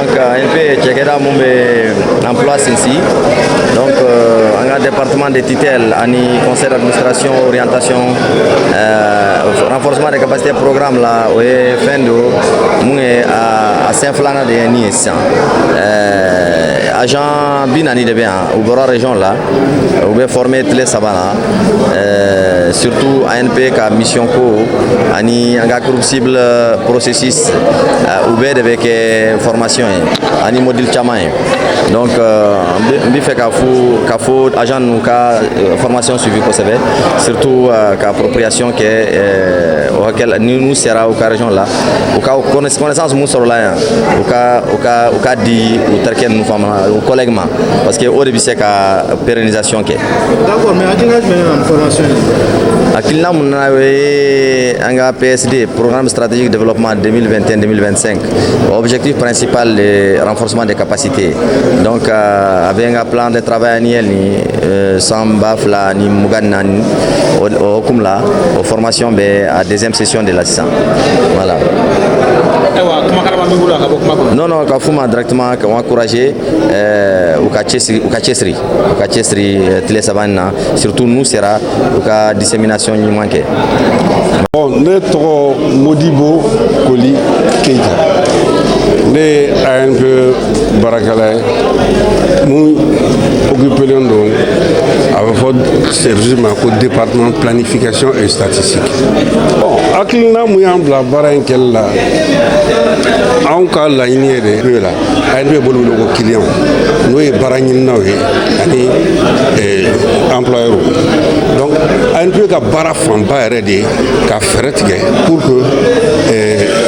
Donc ANP ye cakɛda mun bɛ emploi sinsin. Donc an ka département de tutelle ani conseil d'administration, orientation, renforcement des capacités programme la, o ye fɛn do mun ye a sen filanan de ye nin ye sisan. Agent 40 de bɛ yan, u bɔra région la, u bɛ former tile 3 la, surtout ANP ka mission ko ani an ka groupe cible processus, u bɛɛ de bɛ kɛ formation ye ani module caman ye. Donc n bɛ fɛ ka fɔ agent ninnu ka formation suivi kosɛbɛ, surtout ka appropriation kɛ o hakɛ ni n'u sera u ka région la, u ka connaissance mun sɔrɔla yan, u ka di u terikɛ ninnu fana, u collègue ma, parce que o de bɛ se ka pérennisation kɛ. D'accord, mais hakilina jumɛn nana ni formation ye? Hakilina mun nana, o ye an ka PSD, programme stratégique de développement 2021-2025, objectif principal de renforcement des capacités. Donc a bɛ an ka plan de travail annuel ni san 2024, o hukumu la, o formation bɛ a deuxième session de la sisan, voilà. Ayiwa, kumakan laban b'i bolo a ka bɔ kuma kɔnɔ? Non, ka f'u ma directement ka encourager, u ka cɛsiri, u ka cɛsiri tile 3 in na, surtout n'u sera u ka dissémination ɲuman kɛ. Bon, ne tɔgɔ Modibo Koli Keita, ne ye ANP baarakɛla ye mun occupélen don, a bɛ fɔ service ma ko département planification et statistique. Bon, hakilina mun y'an bila baara in kɛli la, anw ka laɲini ye de la ANP bolo wele ko client, n'o ye baara ɲininaw ye ani employeur. Donc ANP ka baara fanba yɛrɛ de ye ka fɛɛrɛ tigɛ pour que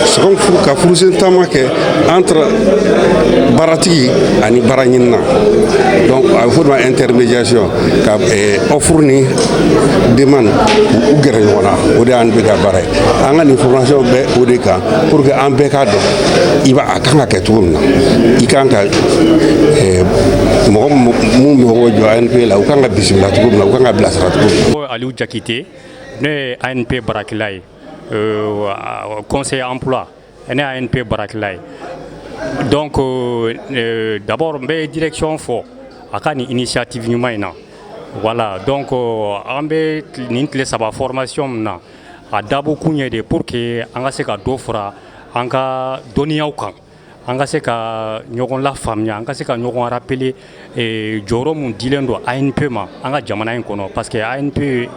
sɔgɔn ka furusen taama kɛ entre baaratigi ani baara ɲinina. Donc a bɛ fɔ o de ma intermédiation, ka offre ni demande u gɛrɛ ɲɔgɔn na. O de y'an bɛ ka baara ye. An ka nin formation bɛ o de kan pour que an bɛɛ k'a dɔn i b'a a kan ka kɛ cogo min na, i kan ka mɔgɔ mun mɔgɔ jɔ ANP la, u kan ka bisimila cogo min na, u kan ka bilasira cogo min na. Aliou Diakité, ne ye ANP baarakɛla ye, conseiller emploi, ne ye ANP baarakɛla ye. Donc d'abord n bɛ direction fɔ a ka nin initiative ɲuman in na. Voilà, donc an bɛ nin tile 3 formation min na, a dabɔ kun ye de pour que an ka se ka dɔ fara an ka dɔnniyaw kan, an ka se ka ɲɔgɔn lafaamuya, an ka se ka ɲɔgɔn rappeler jɔyɔrɔ mun dilen don ANP ma an ka jamana in kɔnɔ, parce que ANP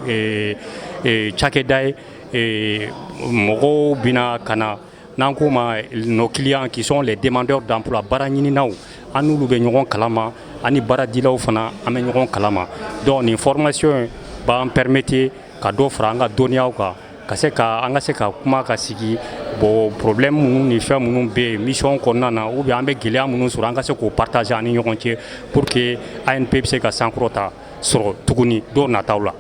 cakɛda ye, mɔgɔw bɛna ka na, n'an k'o ma nos clients qui sont les demandeurs d'emploi, baara ɲininaw, an n'olu bɛ ɲɔgɔn kalama, ani baaradilaw fana, an bɛ ɲɔgɔn kalama. Donc nin formation b'an permettre ka dɔ fara an ka dɔnniyaw kan, ka se ka an ka se ka kuma ka sigi. Bon, problème minnu ni fɛn minnu bɛ yen mission kɔnɔna na, ou bien an bɛ gɛlɛya minnu sɔrɔ, an ka se k'o partager an ni ɲɔgɔn cɛ pour que ANP bɛ se ka sankɔrɔta sɔrɔ tuguni don nataw la.